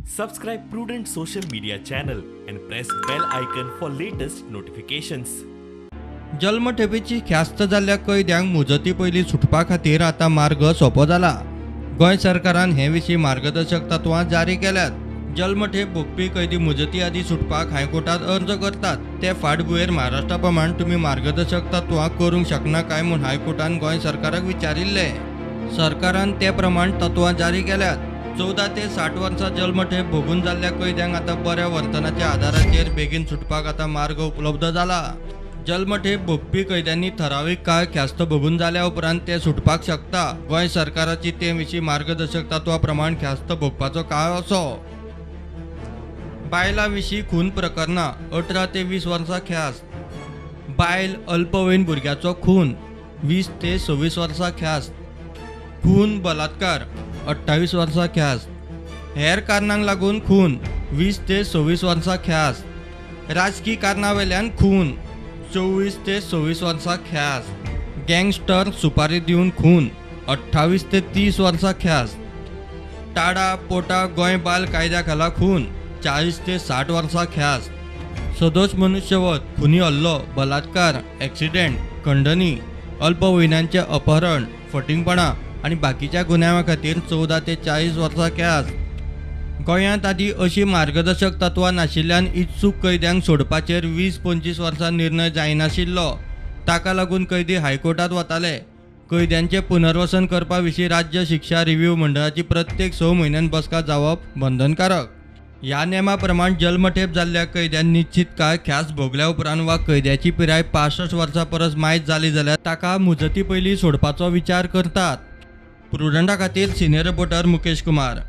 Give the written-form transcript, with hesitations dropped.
Subscribe Prudent social media channel and press bell icon for latest notifications. जल्मठेपेची ख्यास्त जाल्ल्या कैद्यांक मुजती पयलीं सुटपा खातीर आतां मार्ग सोंपो जाला. गोंय सरकारान हे विशीं मार्गदर्शक तत्वां जारी केल्यात. जल्मठेप भोगपी कैदी मुजती आदीं सुटपाक हायकोर्टांत अर्ज करतात. ते फाटभुंयेर महाराष्ट्रा प्रमाण तुमी मार्गदर्शक तत्वां करूंक शकना काय म्हूण हायकोर्टान गोंय सरकाराक विचारिल्लें. सरकारान ते प्रमाण तत्वां जारी केल्यात. 14 ते 60 वर्सां जल्मठेप भोगून जाल्ल्या कैद्यांक आतां बऱ्या वर्तनाच्या आदाराचेर बेगीन सुटपाक आतां मार्ग उपलब्ध जाला. जल्मठेप भोगपी कैद्यांनी थरावीक काळ ख्यास्त भोगून जाल्या उपरांत ते सुटपाक शकता. गोंय सरकाराची ते विशीं मार्गदर्शक तत्वा प्रमाण ख्यास्त भोगपाचो काळ असो. बायलां विशीं खून प्रकरणां 18 ते 20 वर्सां ख्यास्त. बायल अल्पवयीन भुरग्याचो खून 20 ते 26 वर्सां ख्यास्त. खून बलात्कार 28 वर्सां ख्यास्त. हेर कारणांक लागून खून 20 ते 26 वर्सां ख्यास्त. राजकी कारणां वेल्यान खून 24 ते 26 वर्सां ख्यास्त. गँगस्टर सुपारी दिवन खून 28 ते 30 वर्सां ख्यास्त. टाडा पोटा गोंय बाल कायद्या खाला खून 40 ते 60 वर्सां ख्यास्त. सदोष मनुष्यवध, खुनी हल्लो, बलात्कार, एक्सिडेंट, खंडणी, अल्पवयीनांचें अपहरण, फटींगपणां आनी बाकीच्या गुन्यांवा खातीर 14 ते 40 वर्सां ख्यास्त. गोंयांत आदीं अशी मार्गदर्शक तत्वां नाशिल्ल्यान इत्सूक कैद्यांक सोडपाचेर 20-25 वर्सां निर्णय जायनाशिल्लो. ताका लागून कैदी हायकोर्टांत वताले. कैद्यांचें पुनर्वसन करपा विशीं राज्य शिक्षा रिव्यू मंडळाची प्रत्येक 6 म्हयन्यान बसका जावप बंधनकारक. ह्या नेमा प्रमाण जल्मठेप जाल्ल्या कैद्यान निश्चीत काळ ख्यास्त भोगल्या उपरांत वा कैद्याची पिराय 65 वर्सां परस मायज जाली जाल्यार ताका मुजती पयलीं सोडपाचो विचार करतात. प्रुडंटा खातीर सिनियर रिपोर्टर मुकेश कुमार.